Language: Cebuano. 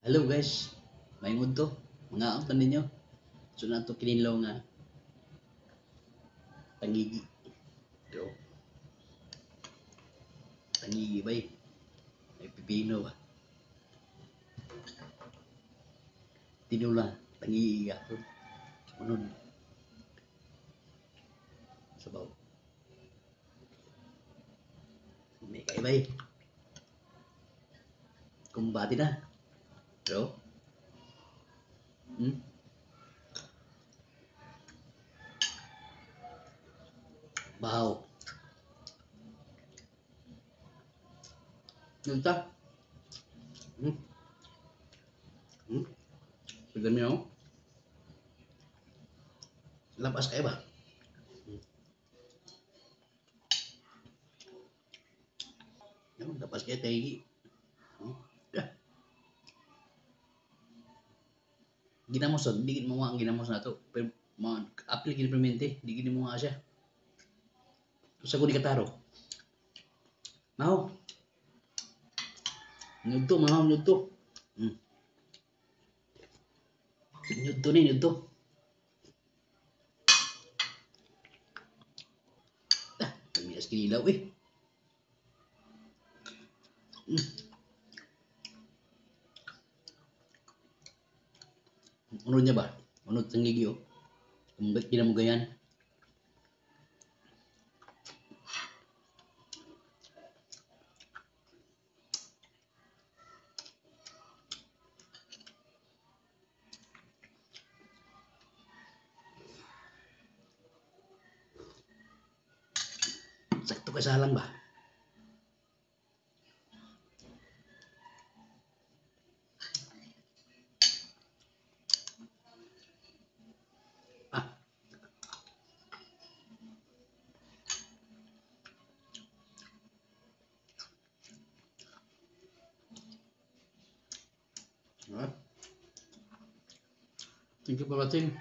Hello guys, may to. Mga ang ninyo. So na to kinilaw nga tangigi. Pero tangigi ba eh? May pipino ba? Tinula, tangigi ka. Unod. Sabaw. May kaibay. Kumbati na. Pero, Bahaw. Yun ta. Hmm. Pagdami mo. Labas kayo ba? Yan, labas kayo, taigi. Yeah. Ginamos, di mo ang ginamos na to. Pero, mga apil gini permente, di gini mo nga siya. Sa ko ni kataro. Maho. Nyudto, maho, nyudto. Nyudto ni, nyudto. Ah, kami as kinilaw eh. Unod niya ba? Unod tangigi oh. Kung ba't kinamugayan. Sakto ka sa halang ba? Ah. Alright. Thank you for watching.